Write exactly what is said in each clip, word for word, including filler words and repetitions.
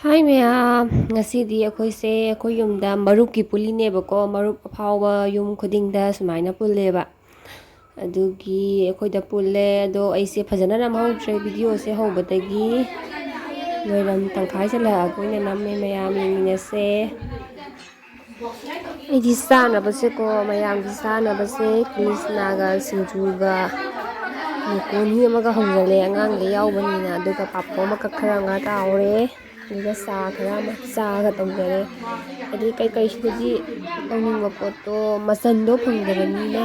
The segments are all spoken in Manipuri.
ꯍꯥꯏ ꯃꯌꯥꯝ, ꯉꯁꯤꯗꯤ ꯑꯩꯈꯣꯏꯁꯦ ꯑꯩꯈꯣꯏ ꯌꯨꯝꯗ ꯃꯔꯨꯞꯀꯤ ꯄꯨꯜꯂꯤꯅꯦꯕꯀꯣ꯫ ꯃꯔꯨꯞ ꯑꯐꯥꯎꯕ ꯌꯨꯝ ꯈꯨꯗꯤꯡꯗ ꯁꯨꯃꯥꯏꯅ ꯄꯨꯜꯂꯦꯕ꯫ ꯑꯗꯨꯒꯤ ꯑꯩꯈꯣꯏꯗ ꯄꯨꯜꯂꯦ꯫ ꯑꯗꯣ ꯑꯩꯁꯦ ꯐꯖꯅ ꯅꯝꯍꯧꯗ꯭ꯔꯦ, ꯚꯤꯗꯤꯑꯣꯁꯦ ꯍꯧꯕꯗꯒꯤ ꯂꯣꯏꯔꯝ ꯇꯪꯈꯥꯏ ꯆꯜꯂꯛꯑꯒ ꯑꯣꯏꯅ ꯅꯝꯃꯦ꯫ ꯃꯌꯥꯝ ꯌꯦꯡꯃꯤꯟꯅꯁꯦ꯫ ꯑꯩꯗꯤ ꯆꯥꯅꯕꯁꯦꯀꯣ, ꯃꯌꯥꯝꯒꯤ ꯆꯥꯅꯕꯁꯦ ꯀꯤꯂꯤꯆꯅꯥꯒ ꯁꯤꯡꯖꯨꯒ ꯃꯦꯀ꯭ꯔꯣꯅꯤ ꯑꯃꯒ ꯍꯧꯖꯤꯜꯂꯦ, ꯑꯉꯥꯡꯈꯩ ꯌꯥꯎꯕꯅꯤꯅ꯫ ꯑꯗꯨꯒ ꯄꯥꯐꯣꯔ ꯑꯃꯈꯛ ꯈꯔ ꯉꯥ ꯇꯥꯎꯔꯦ꯫ ꯑꯗꯨꯒ ꯆꯥ ꯈꯔ ꯑꯃ ꯆꯥꯒ ꯇꯧꯖꯔꯦ꯫ ꯍꯥꯏꯗꯤ ꯀꯩꯀꯩꯁꯤꯗꯗꯤ ꯇꯧꯅꯤꯡꯕ ꯄꯣꯠꯇꯣ ꯃꯆꯟꯗꯣ ꯐꯪꯗꯕꯅꯤꯅ,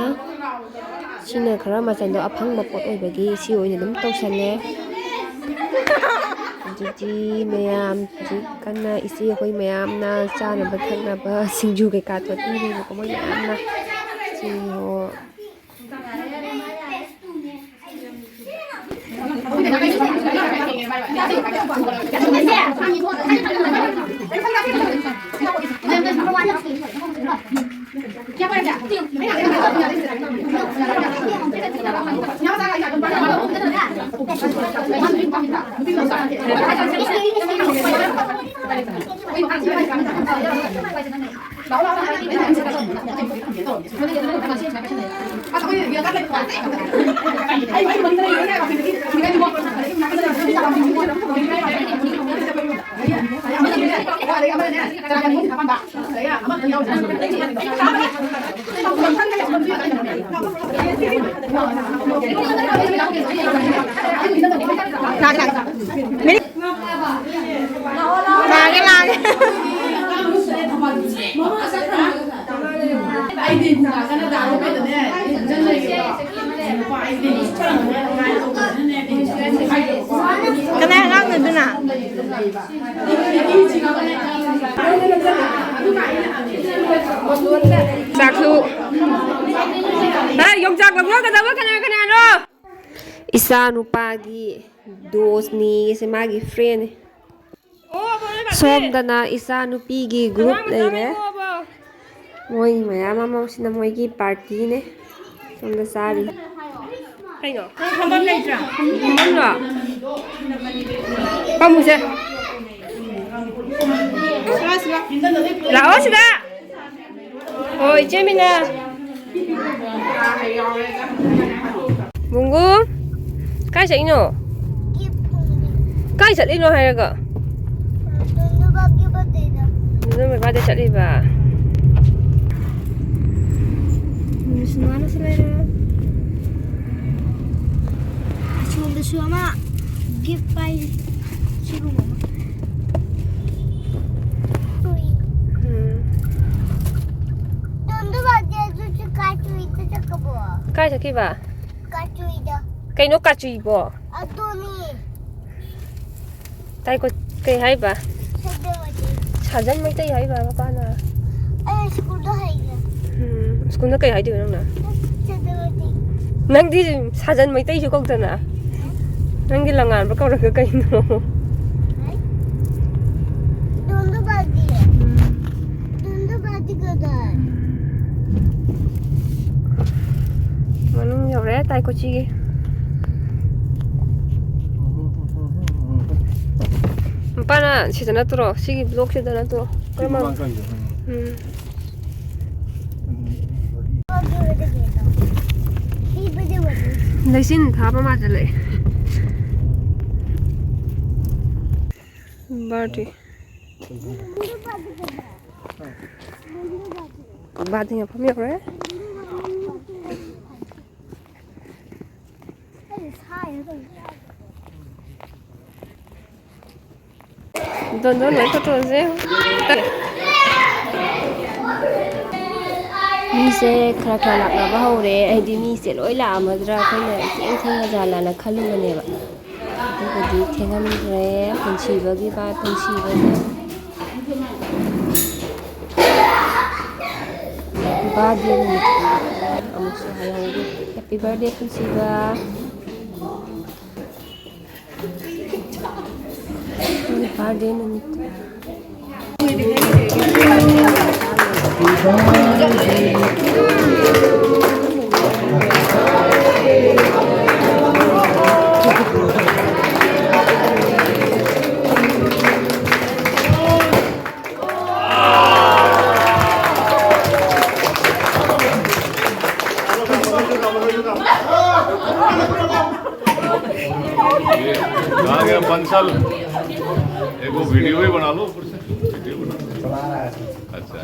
ꯁꯤꯅ ꯈꯔ ꯃꯆꯟꯗꯣ ꯑꯐꯪꯕ ꯄꯣꯠ ꯑꯣꯏꯕꯒꯤ ꯁꯤ ꯑꯣꯏꯅ ꯑꯗꯨꯝ ꯇꯧꯁꯜꯂꯦ꯫ ꯑꯗꯨꯗꯤ ꯃꯌꯥꯝ ꯍꯧꯖꯤꯛ ꯀꯟꯅ ꯏꯆꯦ ꯑꯩꯈꯣꯏ ꯃꯌꯥꯝꯅ ꯆꯥꯅꯕ ꯊꯛꯅꯕ ꯁꯤꯡꯖꯨ ꯀꯩꯀꯥ ꯇꯣꯠꯄꯤꯔꯦꯕꯀꯣ ꯃꯣꯏ ꯃꯌꯥꯝꯅ꯫ ꯁꯤꯡꯖꯨ ꯂꯥꯛꯑꯒꯦ, ꯂꯥꯛꯑꯒꯦ꯫ ꯀꯅꯥ ꯑꯉꯥꯡꯅꯣ ꯑꯗꯨꯅ? ꯆꯥꯛꯁꯨ꯫ ꯑ, ꯌꯣꯡꯆꯥꯛ ꯂꯧꯅꯒꯗꯕ ꯀꯅꯥ ꯀꯅꯥꯅꯣ? ꯏꯆꯥ ꯅꯨꯄꯥꯒꯤ ꯗꯣꯁꯅꯤ, ꯁꯦ ꯃꯥꯒꯤ ꯐ꯭ꯔꯦꯟꯅꯤ꯫ ꯁꯣꯝꯗꯅ ꯏꯆꯥ ꯅꯨꯄꯤꯒꯤ ꯒ꯭ꯔꯨꯞ ꯂꯩꯔꯦ꯫ ꯃꯣꯏ ꯃꯌꯥꯝ ꯑꯃꯁꯤꯅ ꯃꯣꯏꯒꯤ ꯄꯥꯔꯇꯤꯅꯦ꯫ ꯁꯣꯝꯗ ꯆꯥꯔꯤ꯫ ꯀꯩꯅꯣ? ꯐꯝꯐꯝ ꯂꯩꯇ꯭ꯔꯥ? ꯐꯝꯐꯝꯂꯣ? ꯐꯝꯃꯨꯁꯦ꯫ ꯂꯥꯛꯑꯣ ꯁꯤꯗ꯫ ꯑꯣ, ꯏꯆꯦ ꯃꯤꯅꯥ꯫ ꯕꯨꯡꯒꯨ, ꯀꯥꯏ ꯆꯠꯂꯤꯅꯣ? ꯀꯥꯏ ꯆꯠꯂꯤꯅꯣ ꯍꯥꯏꯔꯒ? ꯅꯪ ꯕꯥꯔꯗꯦ ꯆꯠꯂꯤꯕ? ꯅꯨꯡꯁꯤ ꯅꯨꯡꯉꯥꯏꯅꯁꯨ ꯂꯩꯔꯦ꯫ ꯑꯁꯣꯝꯗꯁꯨ ꯑꯃ ꯒꯤꯐ ꯄꯥꯏ꯫ ꯁꯤꯒꯨꯝꯕ ꯑꯃ꯫ ꯎꯝ꯫ ꯇꯣꯟꯗꯨ ꯕꯥꯔꯗꯦ ꯑꯗꯨꯁꯨ ꯀꯥꯆꯨꯏꯗ ꯆꯠꯀꯕꯣ? ꯀꯥꯏ ꯆꯠꯈꯤꯕ? ꯀꯥꯆꯨꯏꯗ꯫ ꯀꯩꯅꯣ ꯀꯥꯆꯨꯏꯕꯣ? ꯑꯗꯨꯅꯤ꯫ ꯇꯥꯏꯀꯣ, ꯀꯩ ꯍꯥꯏꯕ? ꯁꯥꯖꯟ ꯃꯩꯇꯩ꯫ ꯁꯥꯖꯟ ꯃꯩꯇꯩ ꯍꯥꯏꯕ ꯃꯄꯥꯅ? ꯑꯩ ꯁ꯭ꯀꯨꯜꯗ ꯍꯩꯒꯦ꯫ ꯎꯝ, ꯁ꯭ꯀꯨꯜꯗ ꯀꯩ ꯍꯥꯏꯗꯣꯏꯕ ꯅꯪꯅ? ꯁꯥꯖꯟ ꯃꯩꯇꯩ꯫ ꯅꯪꯗꯤ ꯁꯥꯖꯟ ꯃꯩꯇꯩꯁꯨ ꯀꯧꯗꯅ? ꯅꯪꯗꯤ ꯂꯉꯥꯟꯕ ꯀꯧꯔꯒ ꯀꯩꯅꯣ? ꯍꯥꯏ꯫ ꯗꯣꯟꯗꯨ ꯕꯥꯔꯗꯤ꯫ ꯎꯝ꯫ ꯗꯣꯟꯗꯨ ꯕꯥꯔꯗꯤ ꯀꯗꯥꯏ? ꯃꯅꯨꯡ ꯌꯧꯔꯦ ꯇꯥꯏꯀꯣꯆꯤꯒꯤ꯫ ꯃꯄꯥꯅ ꯁꯤꯗ ꯅꯠꯇ꯭ꯔꯣ? ꯁꯤꯒꯤ ꯕ꯭ꯂꯣꯛꯁꯤꯗ ꯅꯠꯇ꯭ꯔꯣ? ꯁꯤ ꯀꯔꯝꯕ? ꯃꯃꯥꯡ ꯀꯥꯏꯗ? ꯎꯝ꯫ ꯂꯩꯆꯤꯟ ꯊꯥꯕ ꯃꯥꯟꯁꯤꯜꯂꯛꯑꯦ꯫ ꯕꯥꯔꯗꯦ꯫ ꯕꯥꯔꯗꯦ ꯃꯐꯝ ꯌꯧꯔꯦ꯫ ꯗꯣꯟꯗꯣꯟ ꯍꯣꯏ ꯐꯣꯇꯣꯁꯦ꯫ ꯃꯤꯁꯦ ꯈꯔ ꯈꯔ ꯂꯥꯛꯅꯕ ꯍꯧꯔꯦ꯫ ꯑꯩꯗꯤ ꯃꯤꯁꯦ ꯂꯣꯏ ꯂꯥꯛꯑꯝꯃꯗ꯭ꯔꯥ, ꯑꯩꯈꯣꯏꯅ ꯏꯊꯦꯡ ꯊꯦꯡꯉꯖꯥꯠꯂꯥꯅ ꯈꯜꯂꯨꯕꯅꯦꯕ꯫ ꯑꯗꯨꯒꯗꯤ ꯊꯦꯡꯉꯝꯗ꯭ꯔꯦ꯫ ꯄꯨꯟꯁꯤꯕꯒꯤ ꯕꯥ-, ꯄꯨꯟꯁꯤꯕꯒꯤ ꯕꯥꯔꯗꯦ ꯅꯨꯃꯤꯠ ꯑꯃꯨꯛꯁꯨ ꯍꯥꯏꯍꯧꯔꯤ꯫ Happy birthday ꯄꯨꯟꯁꯤꯕ꯫ ꯕꯥꯔꯗꯦ ꯅꯨꯃꯤꯠ꯫ एक वो वीडियो भी बना लो ऊपर से, वीडियो बना लो। अच्छा।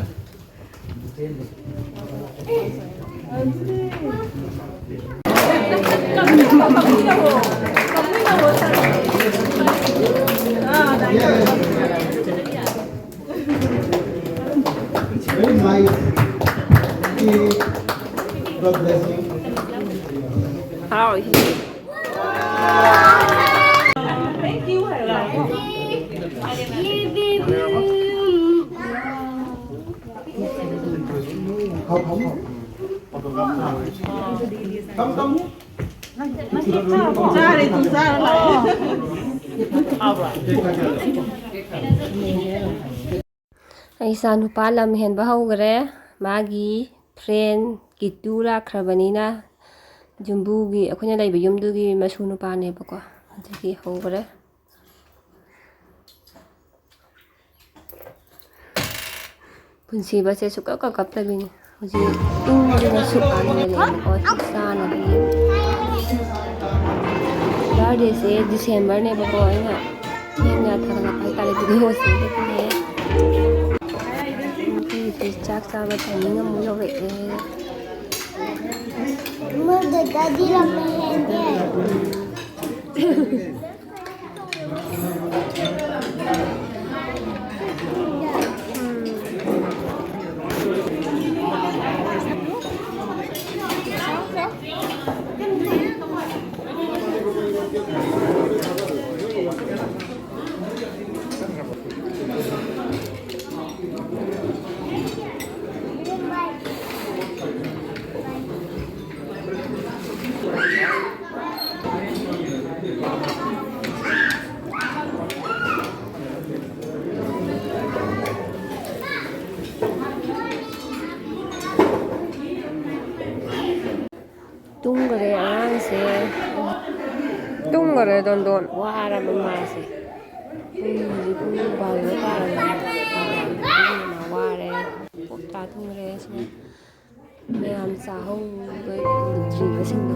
Very nice. Okay. God bless you. How is it? Come, come. Come, come. ꯆꯥꯔꯦ, ꯑꯗꯨꯝ ꯆꯥꯔ ꯂꯥꯛꯑꯦ꯫ ꯑꯩ ꯏꯆꯥ ꯅꯨꯄꯥ ꯂꯝ ꯍꯦꯟꯕ ꯍꯧꯈ꯭ꯔꯦ꯫ ꯃꯥꯒꯤ ꯐ꯭ꯔꯦꯟ ꯀꯤꯇꯨ ꯂꯥꯛꯈ꯭ꯔꯕꯅꯤꯅ, ꯌꯨꯝꯕꯨꯒꯤ, ꯑꯩꯈꯣꯏꯅ ꯂꯩꯕ ꯌꯨꯝꯗꯨꯒꯤ ꯃꯁꯨ ꯅꯨꯄꯥꯅꯦꯕꯀꯣ꯫ ꯑꯗꯨꯒꯤ ꯍꯧꯈ꯭ꯔꯦ꯫ ꯄꯨꯟꯁꯤꯕꯁꯦ ꯁꯨꯛꯀꯞ ꯀꯞ ꯀꯞꯇꯕꯤꯅꯤ꯫ ꯍꯧꯖꯤꯛ ꯏꯪꯕꯗꯨꯅ ꯁꯨꯛ ꯍꯥꯟꯅ ꯂꯩꯕꯀꯣ, ꯁꯤ ꯆꯥꯅꯕꯤ꯫ ꯕꯥꯔꯗꯦꯁꯦ ꯗꯤꯁꯦꯝꯕꯔꯅꯦꯕꯀꯣ, ꯑꯩꯅ ꯊꯦꯡꯅ ꯊꯥꯒꯠꯂꯛꯄ ꯍꯥꯏꯇꯥꯔꯦ, ꯚꯤꯗꯤꯑꯣꯁꯦ꯫ ꯑꯗꯨꯒꯤꯅꯦ꯫ ꯅꯨꯄꯤꯁꯦ ꯆꯥꯛ ꯆꯥꯕ ꯇꯥꯏꯃꯤꯡ ꯑꯃꯨꯛ ꯌꯧꯔꯛꯑꯦ꯫ ꯃꯣꯏ ꯗꯗꯥꯗꯤ ꯂꯝ ꯍꯦꯟꯗꯦ꯫ ꯇꯨꯝꯈꯔꯦ ꯑꯉꯥꯡꯁꯦ꯫ ꯇꯨꯝꯈꯔꯦ ꯗꯣꯟꯗꯣꯟ꯫ ꯋꯥꯔꯕ ꯃꯥꯁꯦ꯫ ꯄꯨꯡ ꯍꯧꯖꯤꯛ ꯄꯨꯡ ꯕꯥꯔꯣ ꯇꯥꯔꯕꯅꯤ꯫ ꯃꯥ ꯋꯥꯔꯦ꯫ ꯄꯣꯞ ꯇꯥ ꯇꯨꯝꯈꯔꯦ ꯁꯤꯅ꯫ ꯃꯌꯥꯝ ꯆꯥꯍꯧꯗ꯭ꯔꯤꯕꯁꯤꯡꯗꯣ꯫